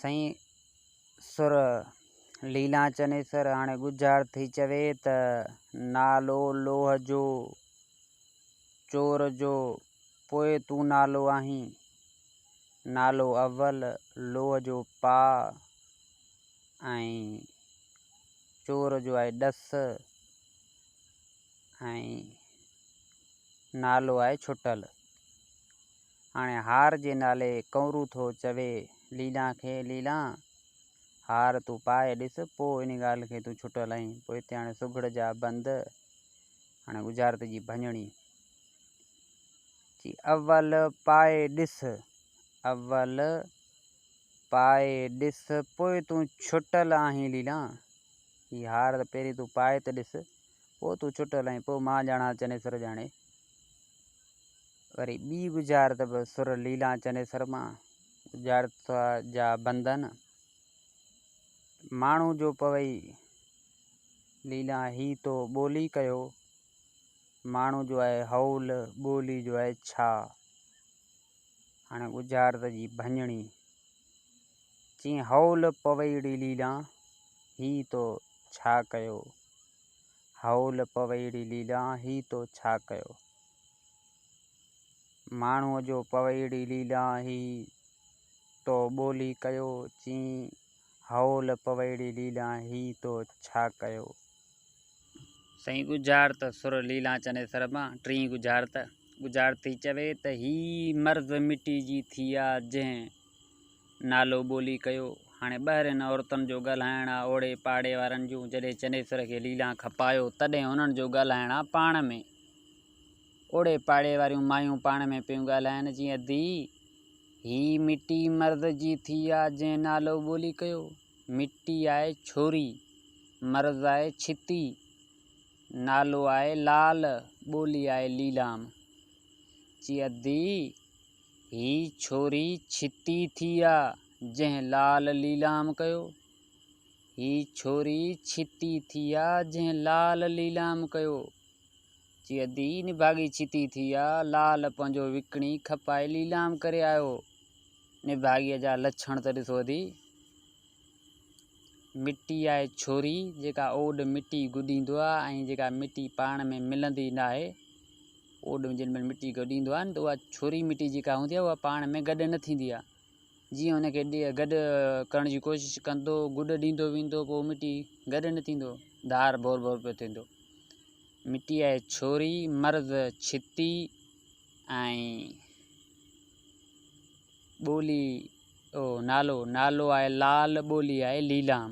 سائين سر ليلان چنيسر هاڻي ڳجهار ٿي چوي ته نالو لوهه جو چور جو پوء تون نالو آهين، نالو اول لوهه جو پاء ۽ چور جو آهي ڏس ۽ نالو آهي ڇٽل. هاڻي هار جي نالي ڪنورو ٿو چوي ليلان کي، ليلان! هار تون پائي ڏس، پوء ان ڳالهه کي تون ڇٽل آهين. پوء هتي هاڻي سگهڙ جا بند، هاڻي ڳجهارت جي ڀڃڻي. چي اول پائي ڏس، اول پائي ڏس، پوء تون ڇٽل آهين ليلان! هي هار ته پهرين تون پائي ته ڏس، پوء تون ڇٽل آهين، پوء مان ڄاڻان چنيسر ڄاڻي. وري ٻي ڳجهارت به سر ليلان چنيسر مان، ڳجهارت جا بندن، ماڻهو جو پوي ليلان هي تو ٻولي ڪيو، ماڻهو جو آهي هول، ٻولي جو آهي ڇا. هاڻي ڳجهارت جي ڀڃڻي، چين هول پوي ڙي ليلان هي تو ڇا ڪيو. هول پوي ڙي ليلان هي تو ڇا ڪيو. ماڻهوء جو پوي ڙي ليلان هي تو ٻولي ڪيو. چين هول پوي ڙي ليلان هي تو ڇا ڪيو. سائين ڳجهارت سر ليلان چنيسر مان ٽين ڳجهارت، ڳجهارت ٿي چوي ته هي مرض مٽي جي ٿي آ جنهن نالو ٻولي ڪيو. هاڻي ٻهرين عورتن جو ڳالهائڻ آ اوڙي پاڙي وارن جون جڏهن چنيسر کي ليلان کپايو تڏهن هنن جو ڳالهائڻ آ پاڻ ۾. اوڙي پاڙي واريون مايون پاڻ ۾ پيون ڳالهائن چي ادي هي مٽي مرض جي ٿي آ جنهن نالو ٻولي ڪيو. مٽي آهي ڇوري، مرض آهي ڇتي، نالو آهي لال، ٻولي آهي ليلام. چي ادي هي ڇوري ڇتي ٿي آ، جنهن لال ليلام ڪيو. هي ڇوري ڇتي ٿي آ، جنهن لال ليلام ڪيو. چي ادي نڀاڳي ڇتي ٿي آ، لال پنهنجو وڪڻي کپائي ليلام ڪري آيو. نڀاڳيء جا لڇڻ ته ڏسو ادي. مٽي آهي ڇوري، جيڪا اوڏ مٽي گڏيندو آ ۽ جيڪا مٽي پاڻ ۾ ملندي ناهي. اوڏ ۾ جنهن مهل مٽي گڏيندو آهي نه ته اها ڇوري مٽي جيڪا هوندي آهي اها پاڻ ۾ گڏ نه ٿيندي آهي. جيئن ان کي گڏ ڪرڻ جي ڪوشش ڪندو، گڏ ڏيندو ويندو پوء مٽي گڏ نه ٿيندو، ڌار ڀور ڀور پيو ٿيندو. مٽي آهي ڇوري، مرض ڇتي ۽ ٻولي او نالو، نالو آهي لال، ٻولي آهي ليلام.